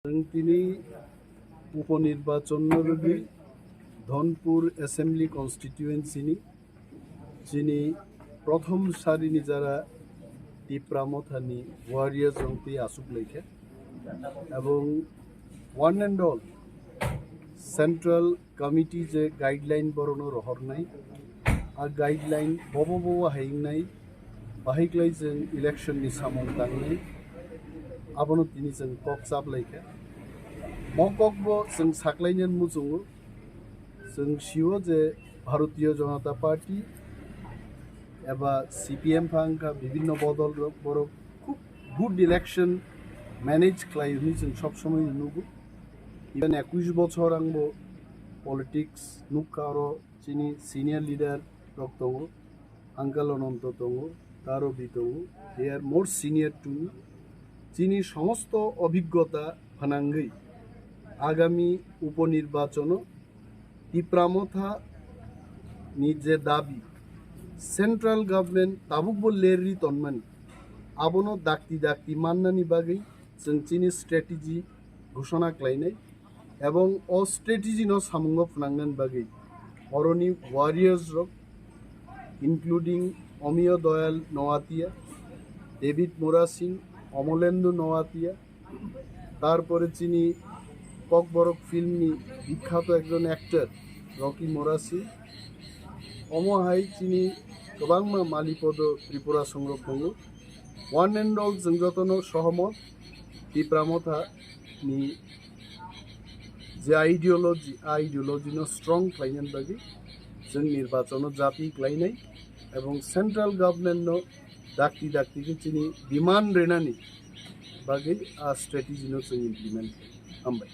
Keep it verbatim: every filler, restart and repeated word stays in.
Chwng tini uponirbachono rwgwi Dhonpur Assembly Constituency ni chini prothom sari ni jara Tipra Motha ni warriors rok twi aswk laikha, ebong one and all central committee je guideline borokno rohornai, a guideline bobo bobo hai wngnai, bahai klai chwng election ni samung tangnai, abono tini chwng kok chap laikha. Mo kok bo chwng saklainani muchungo, chwng sio je Bharatiya Janata Party eba C P M pha wngkha bibinno bodol rok, borok khub good election manage khlai hwnwi chwng sob somoi nugo. Even ekush bochor angbo politics nukha, oro chini senior leader rok tongo, Uncle Ananto tongo, Tarobi tongo, they are more senior to me. Chini somosto obhiggota phanangwi agami uponirbachono Tipra Motha ni je dabi, central government tabukbo lerwi tonmani, abono dakti dakti mannani bagwi chwng chini strategy ghoshona khlainai, ebong o strategy no samungo phwnangnani bagwi oroni warriors rok, including Omiyo Doyal Noatia, David Murasing, Omolendu Noatia, tarpore chini Kokborok film ni bikhato ekjon actor Rocky Murasing, omo hai chini kwbangma Malipodo Tripura songrok tongo. One and all, chwng jotono sohomot, Tipra Motha ni je ideology, a ideology no strong khlainani bagwi chwng nirbachono japi khlainai, ebong central government no dakti dakti khe chini demand renani bagwi a strategy no chwng implement khlai. Hambai.